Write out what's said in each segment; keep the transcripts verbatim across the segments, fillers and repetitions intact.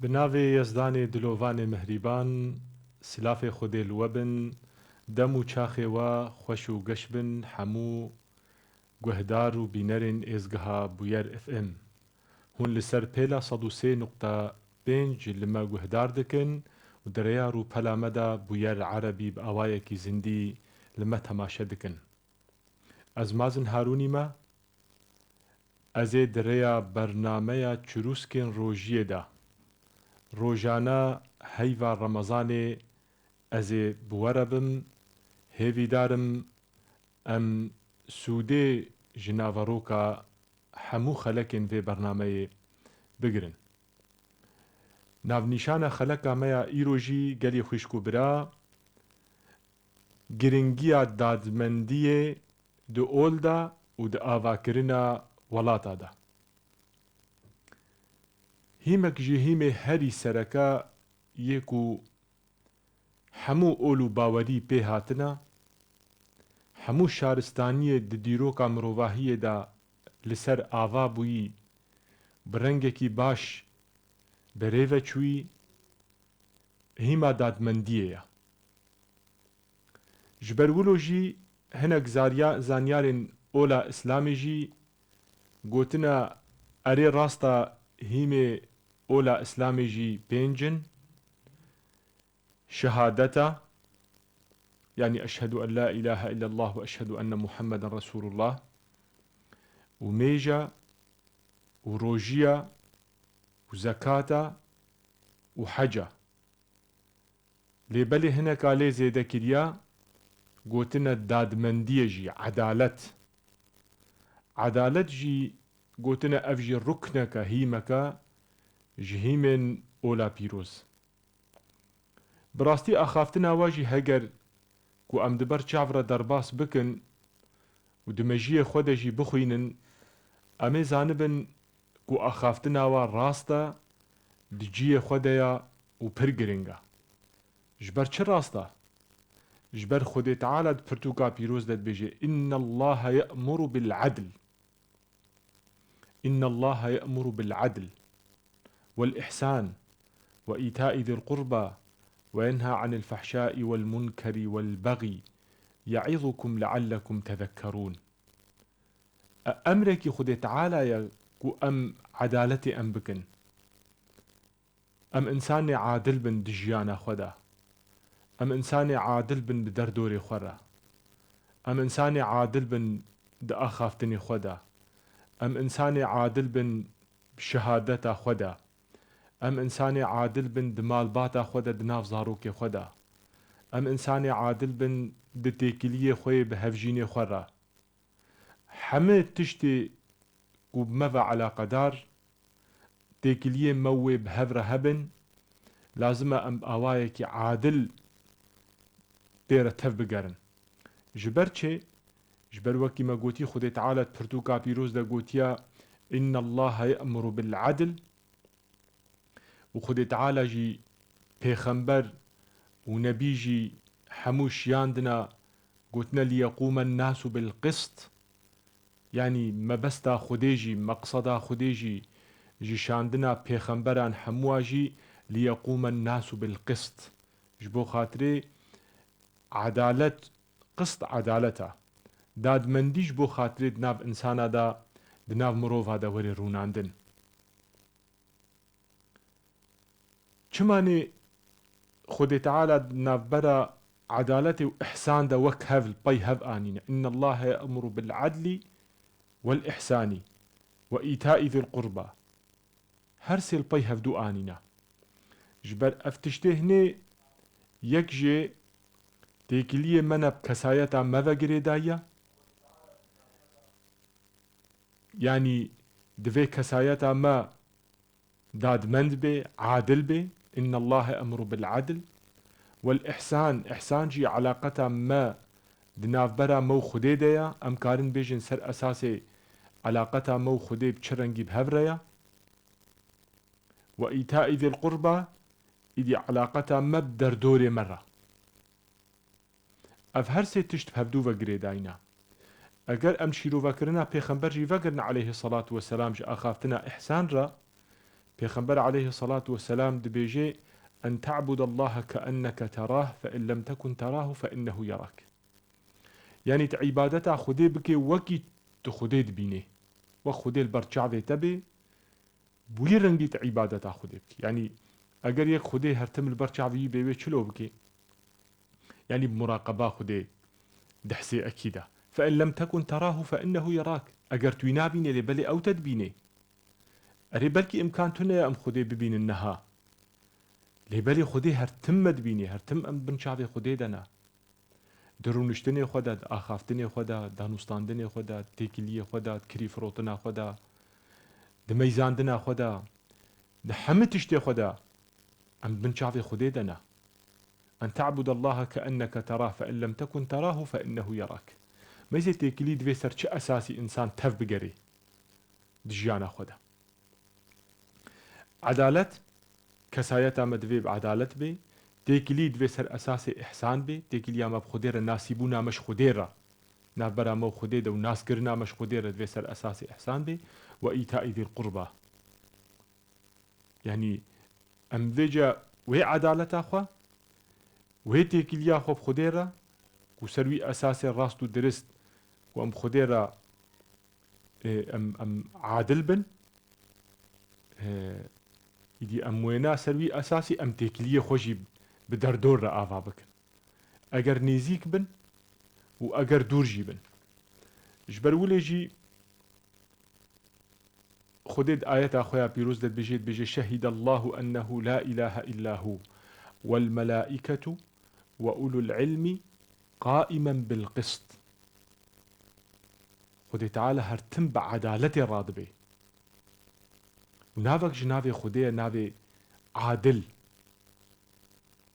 Bi navê Yezdanê dilovanê mihrîban, silafê Xwedê li we bin, dem û çaxê we xweş û geş bin hemû guhdar û bînerên êzgeha Bûyer F M. Hûn li ser pêla sed û sê nuqta pênc li me guhdar dikin û di rêya rûpela me de Bûyer Erebî bi awayekî zindî li me temaşe dikin. Ez Mazin Harûnî me. Ez ê di rêya bernameya Çirûskên Rojiyê de, rojane heyva Remezanê ez ê bi we re bim. Hêvîdar im em sûdê ji naveroka hemû xelekên vê bernameyê bigirin. Navnîşana xeleka me ya îro jî gelî xwişk û bira, giringiya dadmendiyê di ol de û di avakirina welata de. Hîmek ji hîmê herî sereke yê ku hemû ol û bawerî pê hatine, hemû şaristaniyê di dîroka mirovahiyê de li ser ava bûyî, bi rengekî baş bi rê ve çûyî, hîma dadmendiyê ye. Ji ber wilo jî hinek zarya-, zanyarên ola Îslamê jî gotine, erê, rast e, hîmê ola Îslamê jî pênc in. Şehadet e, yanî eşhedû en la îlahe illallah û eşhedû enne Muhammeden Resûlullah, û mêj e, û rojî ye, û zekat e, û hec e. Lê belê hineka lê zêde kiriye, gotine dadmendiyê jî, edalet. Edalet jî gotine ev jî rukneke, hîmeke ji hîmên ola pîroz. Bi rastî axaftina we jî heger ku em di ber çav re derbas bikin û di mejiyê xwe de jî bixwînin, em ê zanibin ku axaftina we rast e, di cihê xwe de ye û pir giring e. Ji ber çi rast e? Ji ber Xwedê Teala di pirtûka pîroz de dibêje, "Innallaha ye'muru bil adl." "Innallaha ye'muru bil adl wal ihsan ve îtaî zil qurba ve yenha anil fehşai vel munkeri vel bagi yaizukum leallekum tezekkerûn." E, emrekî Xwedê Teala ye ku em edaletê em bikin. Em însanê adil bin di jiyana xwe de. Em însanê adil bin bi derdorê xwe re. Em însanê adil bin di axaftinê xwe de. Em însanê adil bin bi şehadeta xwe de. Em însanê adil bin di malbata xwe de, di nav zarokê xwe de. Em însanê adil bin di têkiliyê xwe yê bi hevjînê xwe re. Hemî tiştê ku bi me ve eleqedar, têkiliyên me wê bi hev re hebin, lazim e em bi awayekî adil pê re tev bigerin. Ji ber çi? Ji ber wekî me gotî, Xwedê Teala di pirtûka pîroz de gotiya, "Innallaha ye'muru bil adl." Û Xwedê Teala jî pêxember û nebî jî hemû şiyandina, gotine, "Liyeqûmen nasu bil qist." Yanî mebesta Xwedê jî, meqseda Xwedê jî, ji şandina pêxemberan hemûa jî, "Liyeqûmen nasu bil qist." Ji bo xatirê edalet, qist edalet e. Dadmendî ji bo xatirê di nav însana de, di nav mirova de were rûnandin. Çima nê Xwedê Teala di navbera edaletê û îhsan de wek hev li pey hev anîne? "Innallaha ye'muru bil adli wel ihsani ve îtaî zil qurba." Her sê li pey hevdû anîne. Ji ber ev tiştê hinê yek jê têkiliyê me ne bi kesayeta me ve girêdayî ye. Yanî divê kesayeta me dadmend bê, adil bê. "Innallaha ye'muru bil adl wel ihsan." Îhsan jî eleqeta me di navbera me û Xwedê de ye. Em karin bêjin ser esasê eleqeta me û Xwedê bi çi rengî bi hev re ye. "Ve îtaî zil qurba", îdî eleqeta me bi derdorê me re. Ev her sê tişt bi hevdû ve girêdayî ne. Eger em şîrovekirina pêxember jî vegirin aleyhisselatu vesselam ji axaftina îhsan re, Pêxember aleyhissalatu vesselam dibêje, "En ta'budallaha keenneke terah, fe in lem tekun terahu fe innehu yerak." Yanî tu îbadeta Xwedê bike wekî tu Xwedê dibînê. Wek Xwedê li ber çavê te bê, bi wî rengî tu îbadeta Xwedê bikî. Yanî eger yek Xwedê her tim li ber çavê wî bê, wê çilo bikê? Yanî bi muraqeba Xwedê dihsê ekî de. Fe in lem tekun terahu fe innehu yerak. Eger tu wî nabînê, lê belê ew te dibînê. Erê, belkî imkan tune ye em Xwedê bibînin niha. Lê belê Xwedê her tim me dibînê, her tim em bin çavê Xwedê de ne. Di rûniştinê xwe de, di axaftinê xwe de, danûstandinê xwe de, di têkiliyê xwe de, di kirîfirotina xwe de, di meyzandina xwe de, di hemî tiştê xwe de em bin çavê Xwedê de ne. En ta'budallaha keenneke terah fe in lem tekun terahu fe innehu yerak. Meyzê têkilî divê ser çi esasî însan tev bigerê di jiyana xwe de? Edalet, kesayeta me divê bi edalet bê. Têkilî divê ser esasê îhsan bê. Têkiliya me bi Xwedê re, nasîbûna me ji Xwedê re, navbera me û Xwedê de û naskirina me ji Xwedê re divê ser esasê îhsan bê. Ve îtaî zîl qurba. Yanî em vêca wê edaleta xwe, wê têkiliya xwe bi Xwedê re, ku ser wî esasê rast û dirist, ku em bi Xwedê re, e, em, em adil bin, e, îdî em wêna ser wî esasî em têkiliyê xwe jî bi derdor re ava bikin. Eger nêzîk bin û eger dûr jî bin. Ji ber wilê jî Xwedê di ayeta xwe ya pîroz de dibêje, dibêje, "Şehidallahu ennehu la ilahe illa hu, wel melaiketu ve ulul ilmi qaimen bil qist." Xwedê Teala her tim bi edaletê radibe. Û navek ji navê Xwedê ye, navê adil.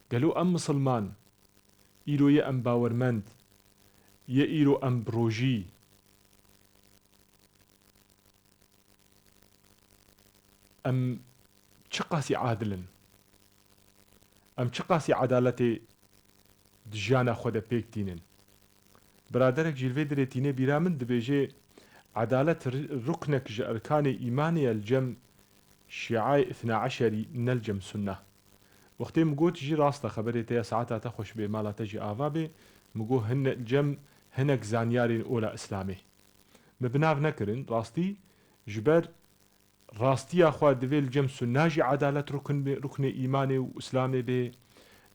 Gelo em misilman, îro yê em bawermend, yê îro em bi rojî, em çiqasî adil in? Em çiqasî edaletê di jiyana xwe de pêk tînin? Biraderek jî li vê dirê tîne bîra min, dibêje, edalet ri-, ruknek ji erkanê îmanê ye li cem Şîayê Îthna Eşerî, ne li cem Sunne. Wextê min got jî rast e, xeberê te ya saeta te xweş bê, mala te jî ava bê, min got hin li cem hinek zanyarên ola Îslamê. Min bi nav nekirin, rastî ji ber rastiya xwe divê li cem Sunna jî edalet rukn bê, ruknê îmanê û Îslamê bê,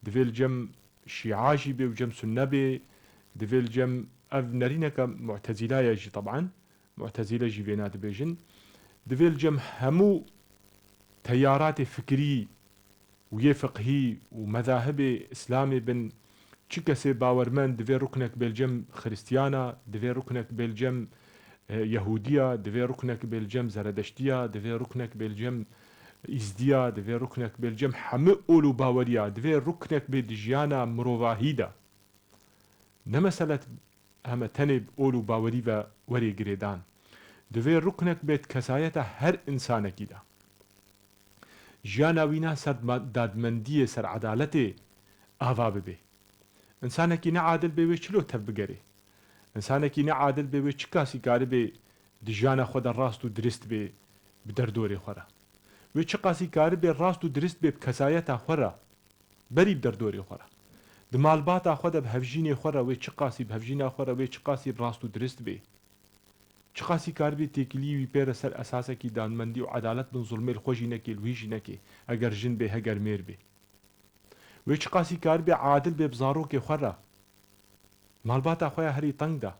divê li cem Şîa jî bê û cem Sunne bê, divê li cem, ev nerîneke Mu'tezîla ye jî teb'an, Mu'tezîle jî vêna dibêjin, divê li cem hemû teyaratê fikrî û yê fiqhî û mezahibê Îslamê bin, çi kesê bawermend divê ruknek bê li cem Xiristiyana, divê ruknek bê li cem, e, Yehûdiya, divê ruknek bê li cem Zeredeştiya, divê ruknek bê li cem Îzdiya, divê ruknek bê li cem hemû ol û baweriya, divê ruknek bê di jiyana mirovahî de. Ne meselet heme tenê bi ol û bawerî ve werê girêdan. Divê ruknek bê di kesayeta her însanekî de. Jiyana wî na ser ma-, dadmendiyê, ser edaletê ava bibe. Însanekî neadil bê wê çilo tev bigerê? Însanekî neadil bê wê çiqasî karibê di jiyana xwe de rast û dirist bê bi derdorê xwe re? Wê çiqasî karibê rast û dirist bê bi kesayeta xwe re? Berî bi derdorê xwe re. Di malbata xwe de bi hevjînê xwe re wê çiqasî, bi hevjîna xwe re wê çiqasî bi rast û dirist bê. Çiqasî karibê têkiliyê wî pê re ser esasekî dadmendî û edalet bin, zulmê li xwe jî nekê, li wî jî nekê, heger jin bê, heger mêr bê. Wê çiqasî karibê adil bê bi zarokê xwe re. Malbata xwe ya herî teng de.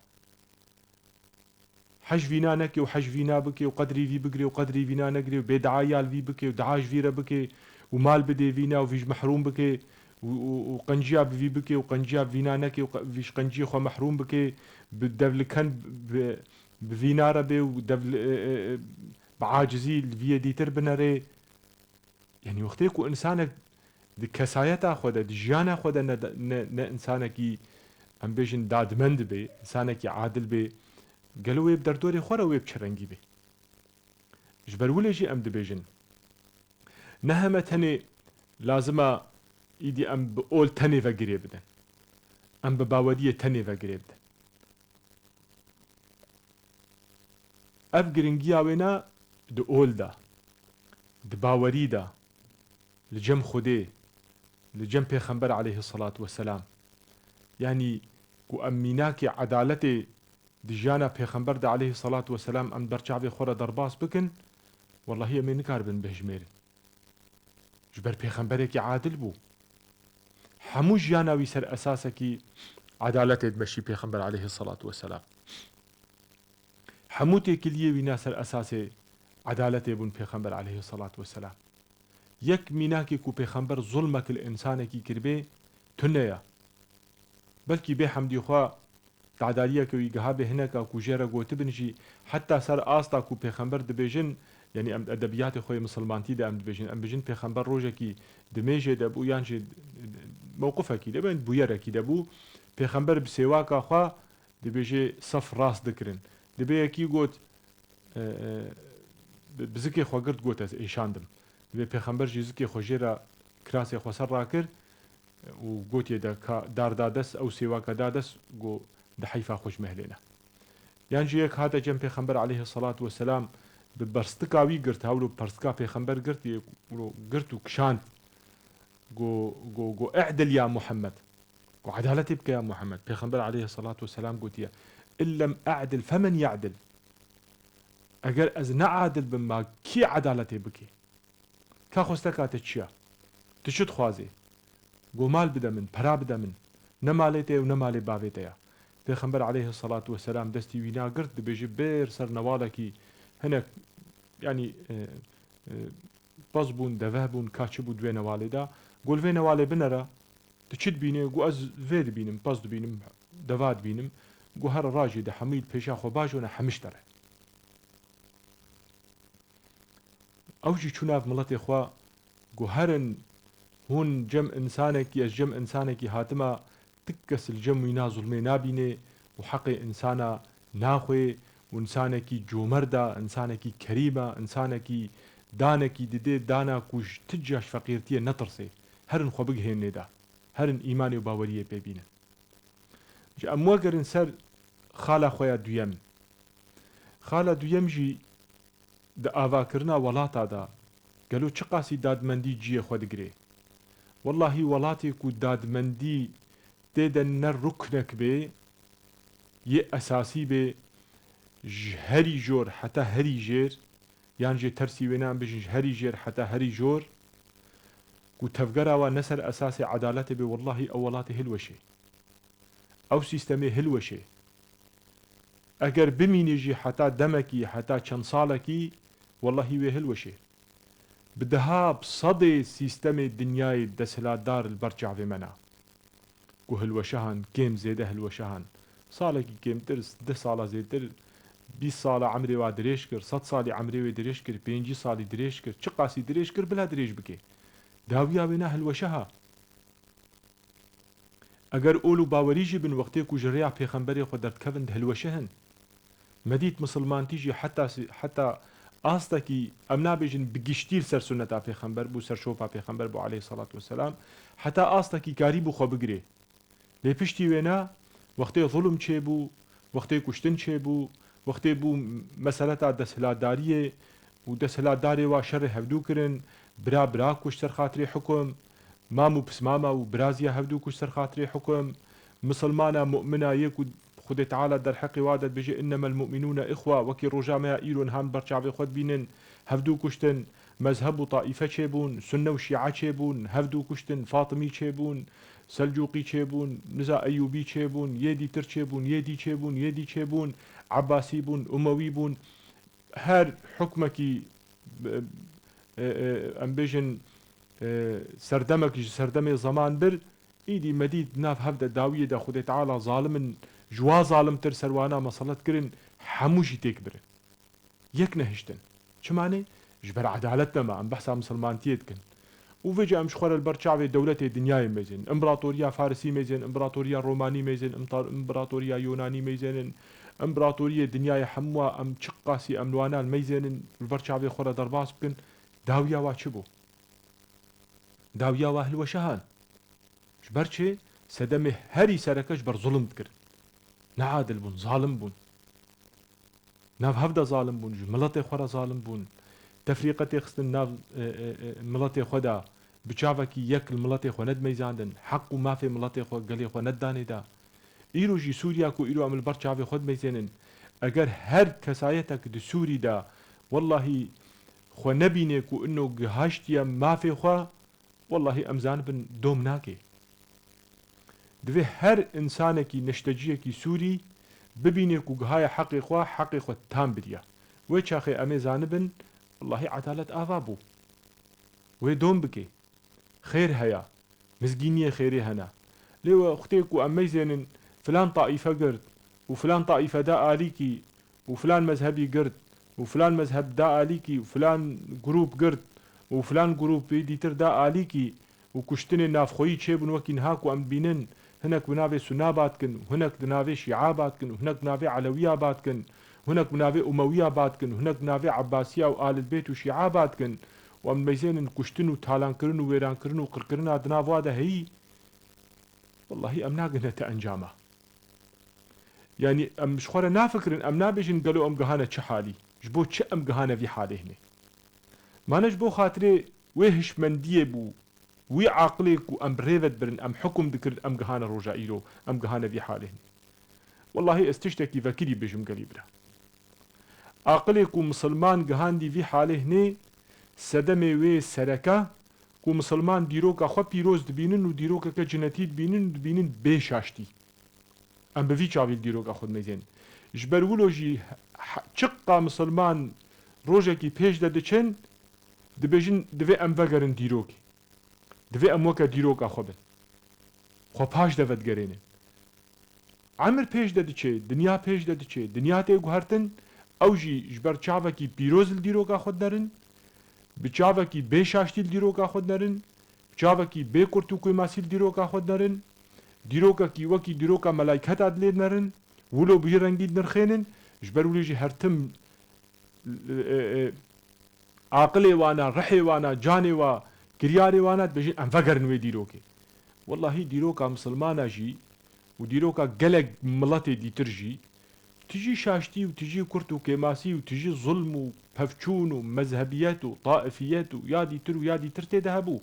Hej vîna neke û hej vîna bike û qedrî vî bigire û qedrî vîna negire û bêdua ya li vî bike û dua ji vî re bike û mal bidê vîna û vî ji mehrûm bike û, û, û qenciya bi vî bike û qenciya bi vîna neke û qe-, vî ji qenciyê xwe mehrûm bike, bi devliken bi, bi vîna re bê û devli-, e, e, e, bi acizî li vî yê dîtir binerê. Yanî wextê ku însanek di kesayeta xwe de, di jiyana xwe de ne, ne, ne însanekî, em bêjin, dadmend bê, însanekî adil bê, gelo wê bi derdorê xwe re wê bi çi rengî bê? Ji ber wilê jî em dibêjin, ne heme tenê lazim e îdî em bi ol tenê ve girê bidin. Em bi baweriyê tenê ve girê bidin. Ev giringiya wê ne di ol de, Di bawerî de, li cem Xwedê, li cem Pêxember aleyhisselatu vesselam. Yanî ku em mînakê edaletê di jiyana Pêxember de aleyhisselatu vesselam em ber çavê xwe re derbas bikin, wellahî em ê nikaribin bihijmêrin. Ji ber Pêxemberekî adil bû. Hemû jiyana wî ser esasekî edaletê dimeşî Pêxember aleyhisselatu vesselam. Hemû têkiliyê wî ne ser esasê edaletê bûn Pêxember aleyhisselatu vesselam. Yek mînakê ku Pêxember zulmek li însanekî kiribê tune ye. Belkî bê hemdî xwe tadariyeke wî gihabê hineka ku jê re gotibin jî, heta ser asta ku Pêxember dibêjin, yanî em edebiyatê xwe yê misilmantî de em dibêjin, em bijin Pêxember rojekî di mêjê de bû yan jî mewqifekî de, bên bûyerekî de bû, Pêxember bi sêwaka xwe dibêje sef rast dikirin. Dibê yekî got, e, e, bi, bi zikê xwe girt got, "Ez êşandim." Dibê Pêxember jî zikê xwe jê re kirasê xwe ser rakir û gotiye de ka dar da dest, ew sêwaka da dest, got, "Di heyfa xwe ji me hilêne." Yan jî yek hate cem Pêxember aleyhisselatu vesselam bi berstika wî girt, hewlo perstika Pêxember girt, yê wilo girt û kişand. Go, go, go, "E'dil ya Muhammed." Go, "Edaletê bike ya Muhammed." Pêxember aleyhisselatu vesselam gotiye, "İn lem e'dil femen ye'dil." Eger ez ne adil bim, ma kî edaletê bike? Ka xwesteka te çi ya? Tu çi dixwazê? Go, "Mal bide min, pera bide min. Ne malê te ye û ne malê bavê te ya." Pêxember aleyhisselatu vesselam destî wî nagirt, dibêje, bêr ser newalekî hinek, yanî, e, e, pez bûn, deve bûn, ka çi bû di wê newalê de. Go, "Li vê newalê binere, tu çi dibînê?" Go, "Ez vê dibînim, pez dibînim, deva dibînim." Go, "Here rajê de hemûyî li pêşa xwe bajone, hemişt ere." Ew jî çû nav miletê xwe, go, "Herin hûn cem însanekî, ez cem însanekî hatime, ti kes li cem wîna zulmê nabînê û heqê însana naxwê û însanekî comerd e, însanekî kerîm e, însanekî danekî didê, dana ku ji ti cih ji feqîrtiyê netirsê. Herin xwe bigihên lê de. Herin îmanê û baweriyê pê bînin." Ji em wegerin ser xala xwe ya duyem. Xala duyem jî di avakirina welata de gelo çiqasî dadmendî cihê xwe digire? Wellahî welatê ku dadmendî tê de ne ruknek bê, yê esasî bê, ji herî jor heta herî jêr, yan jê tersî wê ne em bijin ji herî jêr heta herî jor, ku tevgera wa ne ser esasê edaletê bê, wellahî ew welatê hilweşê. Ew sîstemê hilweşê. Eger bimînî jî heta demekî, heta çend salekî, wellahî wê hilweşê. Bi deha, bi sedê sîstemê dinyayê desthilatdar li ber çavê me ne. Ku hilweşehan, kêm zêde hilweşehan. Salekî kêmtir, deh sala zêtir, bîst sala emrê wa dirêj kir, sed salî emrê wê dirêj kir, pêncî salî dirêj kir, çiqasî dirêj kir, bila dirêj bike. Dawiya wê ne hilweşeha. Eger ol û bawerî jî bin, wextê ku ji rêya pêxemberê xwe derdikevin, dihilweşihin. Me dît misilmantî jî heta si-, heta astekî, em nabêjin bi giştî li ser sunneta pêxember bû, ser şopa pêxember bû aleyhisselatu vesselam, heta astekî karîbû xwe bigirê. Lê piştî wêne, wextê zulm çêbû, wextê kuştin çêbû, wextê bû meseleta desthilatdariyê û desthilatdarê wa şerê hevdû kirin, bira bira kuşt ser xatirê hukum, mam û pismama û biraziya hevdû kuşt ser xatirê hukum, misilmana mu'mina yê ku Xwedê Teala derheqê wa de dibêje, "Innemel mu'minûne ihwa", wekî roja me ya îro niha em ber çavê xwe dibînin, hevdû kuştin, mezheb û taîfe çêbûn, sunne û şîa çêbûn, hevdû kuştin, Fatimî çêbûn, Selcûqî çêbûn, niza Eyûbî çêbûn, yê dîtir çêbûn, yê dî çêbûn, yê dî çêbûn, Ebbasî bûn, Umewî bûn. Her hukmekî, e, e, e, em bêjin, e, serdemek ji serdemê zeman bir, îdî me dît nav hev de dawiyê de Xwedê Teala zalimin, ji wa zalimtir ser wana meselet kirin, hemû jî têk birin. Yek nehiştin. Çima ne? Ji ber edalet nema, em behsa misilmantiyê dikin. Û vêca em ji xwe re li ber çavê dewletê dinyayê mêzên. Împaratoriya Farisî mêzên, Împaratoriya Romanî mêzên, Îmtar-, Împaratoriya Yonanî mêzênin, Împaratoriyê dinyayê hemûa em çiqasî em li wana mêzênin, li ber çavê xwe re derbas bikin. Dawiya wa çi bû? Dawiya wa hilweşehan. Ji ber çi? Sedemê herî sereke ji ber zulm dikirin. Neadil bûn, zalim bûn. Nav hev de zalim bûn, ji miletê xwe re zalim bûn. tefrîqetê xistin nav, e, e, e, miletê xwe de, bi çavekî yek li miletê xwe nedimeyzandin, heq û mafê miletê xwe, gelê xwe nedidanê de. Îro jî Sûriya ku îro em li ber çavê xwe dimeyzênin, eger her kesayetek di Sûrî de, wellahî, xwe nebînê ku ino gihaştiye mafê xwe, wellahî em zanibin dom nake. Divê her însanekî, neşteciyekî Sûrî bibînê ku gihaye heqê xwe, heqê xwe tam biriya. Wê çaxê em ê zanibin, wellahî edalet ava bû. Wê dom bike. Xêr heya. Mizgîniyê xêrê hene. Lê we wextê ku em meyzênin filan taîfe girt û filan taîfe da alîkî û filan mezhebî girt û filan mezheb da alîkî û filan grûp girt û filan grûpî dîtir da alîkî û kuştinê navxweyî çêbûn wekî niha ku em dibînin, hinek bi navê Sunna ba dikin û hinek di navê Şîa ba dikin û hinek bi navê Elewiya ba dikin û hinek bi navê Umewiya ba dikin û hinek bi navê Ebbasiya û Alilbeyt û Şîa ba dikin û em dimeyzênin kuştin û talankirin û wêrankirin û qirkirina di nav wa de heyî, wellahî em nagihine ti encama. Yanî em ji xwe re nafikirin, em nabêjin gelo em gihane çi halî? Ji bo çi em gihane vî halê hinê? Mane ji bo xatirê wê hişmendiyê bû, wî aqilê ku em bi rê ve dibirin, em hukum dikirin, em gihane roja îro, em gihane vî halê hinê. Wellahî ez tiştekî vekirî bêjim gelî bira. Aqilê ku misilman gihandî vî halê hinê, sedemê wê sereke ku misilman dîroka xwe pîroz dibînin û dîrokeke cinetî dibînin û dibînin bê şaştî. Em bi vî çavî li dîroka xwe dimeyzên. Ji ber wilo jî he-, çiqa misilman rojekî pêş de diçin, dibêjin, divê em vegerin dîrokê. Divê em weke dîroka xwe bin. Xwe paş de vedigerênin. Emir pêş de diçe, dinya pêş de diçe, dinya tê guhertin, ew jî ji ber çavekî pîroz li dîroka xwe dinerin, bi çavekî bê şaştî li dîroka xwe dinerin, bi çavekî bê kurt û kêmasî li dîroka xwe dinerin, dîrokekî wekî dîroka melayketa dilê dinerin, wilo bi wî rengî dinirxênin, ji ber wî jî her tim, e, e, aqilê wana, rihê wana, canê wa, kiryarê wana dibêjin, em vegerin wê dîrokê. Wellahî dîroka misilmana jî û dîroka gelek miletê dîtir jî, tijî şaştî û tijî kurt û kêmasî û tijî zulm û pevçûn û mezhebiyet û taifiyet û ya dîtir û ya dîtir tê de hebû.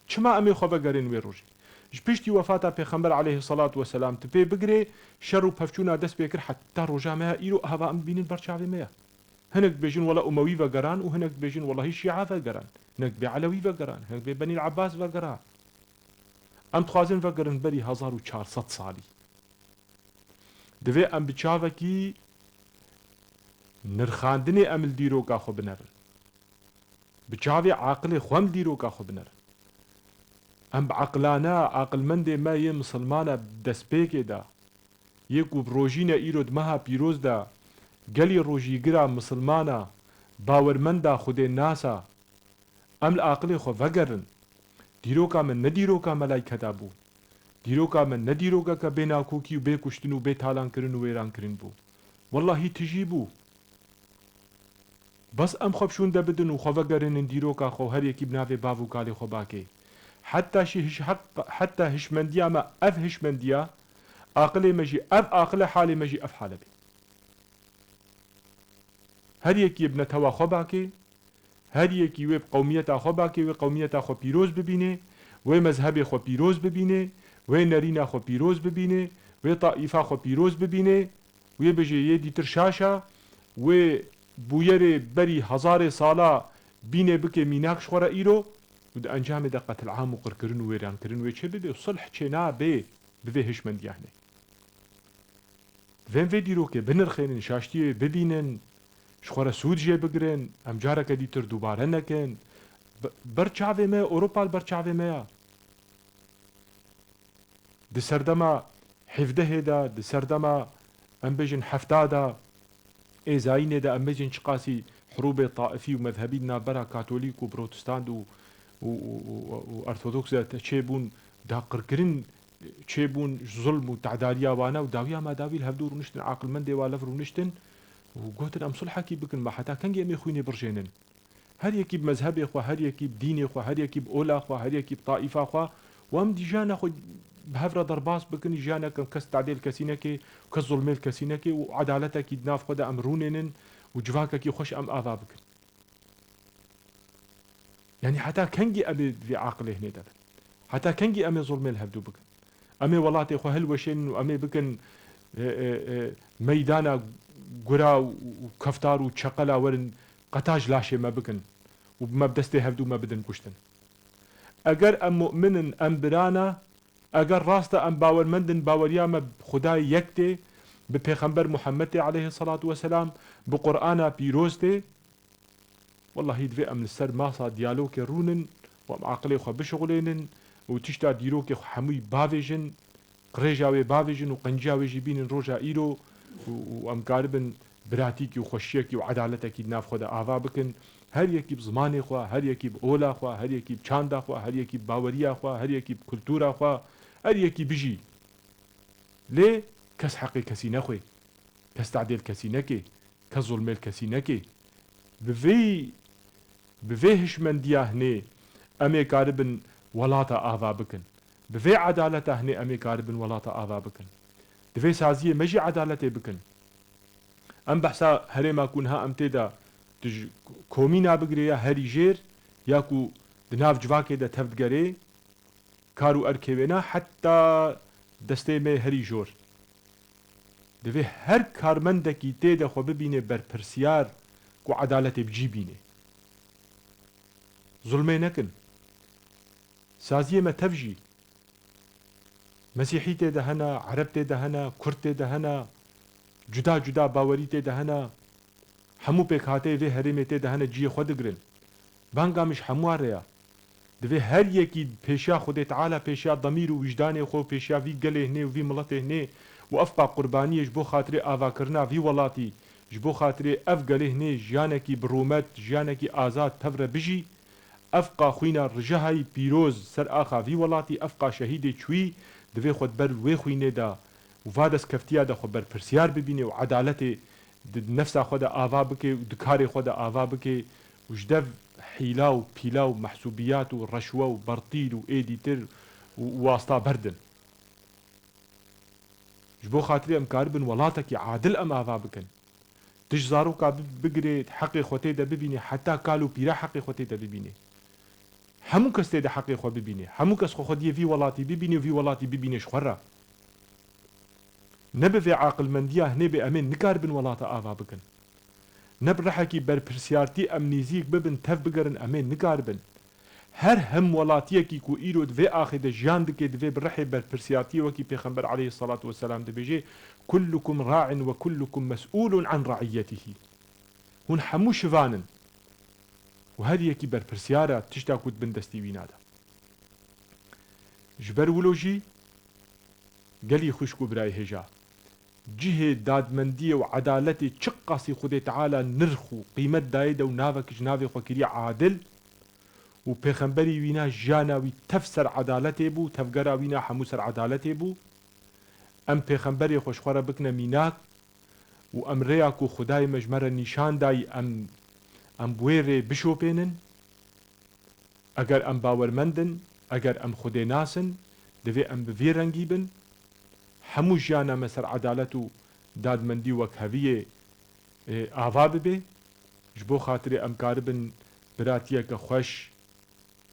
Çima em ê xwe vegerin wê rojê? Ji piştî wefata Pêxember aleyhisselatu vesselam tu pê bigirê, şer û pevçûna dest pê kir heta roja me ya îro, hava em dibînin ber çavê me ya. Hinek dibêjin wela Umewî vegeran û hinek dibêjin welahî Şîa vegeran. Hinek dibê Elewî vegeran, hinek dibê Benîl Ebbas vegeran. Em dixwazin vegerin berî hezar û çar sed salî. Divê em bi çavekî nirxandinê em li dîroka xwe binerin. Bi çavê aqilê xwe em li dîroka xwe binerin. Em bi eqilane, aqilmendê me yê misilmane destpêkê de, yê ku bi rojîne îro di meha pîroz de, gelî rojîgira misilmana, bawermenda, xwedênasa, em li aqilê xwe vegerin. Dîroka me ne dîroka melayketa bû. Dîroka me ne dîrokeke bê nakokî û bê kuştin û bê talankirin û wêrankirin bû. Wellahî tijî bû. Bes em xwe bi şûn de bidin û xwe vegerînin dîroka xwe û her yekî bi navê bav û kalê xwe bakê. Heta şî hiş-, heq-, heta hişmendiya me ev hişmendiya, aqilê me jî ev aqile, halê me jî ev hale be. Her yekî bi netewa xwe bakê, her yekî wê bi qewmiyeta xwe bakê, wê qewmiyeta xwe pîroz bibînê, wê mezhebê xwe pîroz bibînê, wê nerîna xwe pîroz bibînê, wê taîfa xwe pîroz bibînê, wê bêjê yê dîtir şaş a, wê bûyerê berî hezarê sala bînê bike mînak ji xwe re îro û di encamê de qetilam û qirkirin û wêrankirin wê çê bibe û sulh çê nabe bi vê hişmendiya hinê. Divên vê dîrokê binirxênin, şaştiyê bibînin, ji xwe re sûd jê bigirin, em careke dîtir dubare nekin. Bi-, ber çavê me, Ewropa li ber çavê me ya. Di serdema hevdehê de, di serdema, em bêjin, hefta de, ê zayînê de, em bêjin, çiqasî hirûbê taifî û mezhebî di navbera katolîk û protestant û, û, û, û, û ortodoks de te-, çêbûn, daqirkirin çêbûn, zulm û tedariya wana û dawiya me dawî li hevdû rûniştin, aqilmendê wa lev rûniştin û gotin, em sulhekî bikin, me heta kengî em ê xwînê birjênin? Her yekî bi mezhebê xwe, her yekî bi dînê xwe, her yekî bi ola xwe, her yekî bi taîfa xwe, û em dî jiyana xwe bi hev re derbas bikin, jiyana ke kes tadê li kesî neke, kes zulmê li kesî neke û edaletekî di nav xwe de em rûnênin û civakekî xweş em ava bikin. Yanî heta kengî em ê vê aqilê hinê de bin? Heta kengî em ê zulmê li hevdû bikin? Em ê welatê xwe hilweşênin û em ê bikin, e, e, e, meydana gura û, û keftar û çeqela werin qetaj laşê me bikin û me bi destê hevdû me bidin kuştin? Eger em mu'min in, em birana, eger rast e em bawermend in, baweriya me bi Xwedayê yek tê, bi Pêxember Muhemmedê aleyhisselatu vesselam, bi Qur'ana pîroz tê, wellahî divê em li ser masa diyalogê rûnin û em aqilê xwe bişixulênin û tişta dîrokê xwe hemûyî bavêjin, qirêja wê bavêjin û qenciya wê jî bînin roja îro û, û em karibin biratîkî û xweşiyekî û edaletekî di nav xwe de ava bikin. Her yekî bi zimanê xwe, her yekî bi ola xwe, her yekî bi çanda xwe, her yekî bi baweriya xwe, her yekî bi kultura xwe, her yekî bijî. Lê kes heqê kesî nexwê, kes tadê li kesî neke, kes zulmê li kesî neke. Bi vê, bi vê hişmendiya hinê em ê karibin welata ava bikin. Bi vê edaleta hinê em ê karibin welata ava bikin. Divê saziyê me jî edaletê bikin. Em behsa herêma ku niha em tê de tu ji komîna bigirê ya herî jêr ya ku di nav civakê de tevdigerê, kar û erkê wê ne, heta destê me herî jor. Divê her karmendekî tê de xwe bibînê berpirsiyar ku edaletê bi cî bînê. Zulmê nekin. Saziyê me tev jî. Mesîhî tê de hene, Ereb tê de hene, Kurd tê de hene, cuda cuda bawerî tê de hene. Hemû pêkhateyê vê herêmê tê de hene cihê xwe digirin. Banga min ji hemû re ya. Divê her yekî pêşiya Xwedê Teala, pêşiya demîr û wijdanê xwe û pêşiya vî gelê hinê û vî miletê hinê û evqa qurbaniyê ji bo xatirê avakirina vî welatî, ji bo xatirê ev gelê hinê jiyanekî bi rûmet, jiyanekî azad tev re bijî, evqa xwîna Rijehayî pîroz ser axa vî welatî, evqa şehîdê çûyî divê xwe di ber wê xwînê de û va destkeftiya de xwe berpirsiyar bibînê û edaletê di nefsa xwe de ava bike û di karê xwe de ava bike û ji dev hîla û pîla û mehsûbiyat û reşwe û bertîl û ê dîtir û wasta berdin. Ji bo xatirê em karibin welatekî adil em ava bikin. Tu ji zaroka bi-, bigirê heqê xwe tê de bibînê, heta kal û pîra heqê xwe tê de bibînê. Hemû kes tê de heqê xwe bibînê. Hemû kes xwe xwediyê vî welatî bibînê û vî welatî bibînê ji xwe re. Ne bi vê aqilmendiya hinê bê em ê nikaribin welata ava bikin. Ne bi rihekî berpirsiyartî em nêzîk bibin, tev bigerin, em ê nikaribin. Her hemwelatiyekî ku îro di vê axê de jiyan dike, divê bi rihê berpirsiyartiyê wekî Pêxember aleyhisselatu vesselam dibêje, "Kullukum ra'in ve kullukum mes'ulun an ra'iyyetihi." Hûn hemû şivan in û her yekî berpirsiyar e tişta ku di bin destî wîna de. Ji ber wilo jî gelî xwişk û birayê hêja, cihê dadmendiyê û edaletê çiqasî Xwedê Teala nirx û qîmet dayê de û navek ji navê xwe kiriye adil û pêxemberî wîna jiyana wî tev ser edaletê bû, tevgera wîna hemû ser edaletê bû. Em pêxemberê xwe ji xwe re bikine mînak û em rêya ku Xwedayê me ji me re nîşan dayî em, em bi wê rê bişopênin. Eger em bawermend in, eger em Xwedê nas in, divê em bi vî rengî bin. Hemû jiyana me ser edalet û dadmendî û wekheviyê, e, ava bibe. Ji bo xatirê em karibin biratiyeke xweş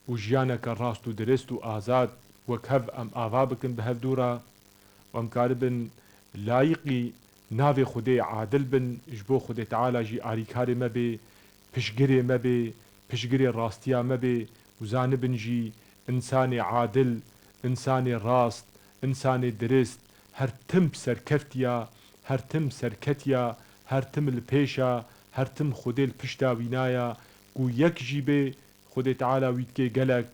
û jiyaneke rast û dirist û azad wekhev em ava bikin bi hevdû re. Em karibin layiqî navê Xwedê adil bin, ji bo Xwedê Teala jî arîkarê me bê, piştgirê me bê, piştgirê rastiya me bê û zanibin jî însanê adil, însanê rast, însanê dirist, her tim bi serkeftiya, her tim serketiya, her tim li pêşa, her tim Xwedê li pişta wînaya, ku yek jî bê, Xwedê Teala wî dikê gelek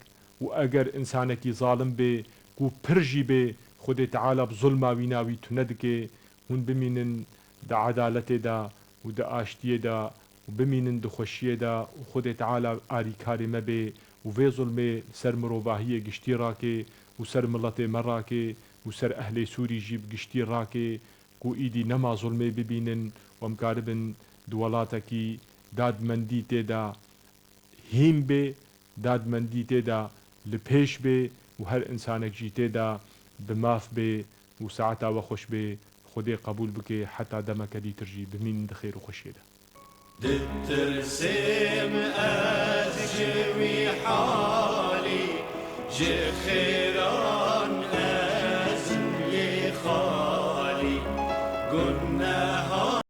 û eger însanekî zalim bê, ku pir jî bê, Xwedê Teala bi zulma wîna wî tune dike. Hûn bimînin di edaletê de û di aştiyê de û bimînin di xweşiyê de û Xwedê Teala arîkarê me bê û vê zulmê ser mirovahiyê giştî rake û ser miletê me rake û ser ehlê Sûrî jî bi giştî rake, ku îdî nema zulmê bibînin û em karibin di welatekî dadmendî tê de hîn bê, dadmendî tê de li pêş bê û her însanek jî tê de bi maf bê û saeta we xweş bê, Xwedê qebûl bike, heta demeke dîtir jî bimînin di xêr û xweşiyê de. Ditirsêm ez ji wî halî, ji xêra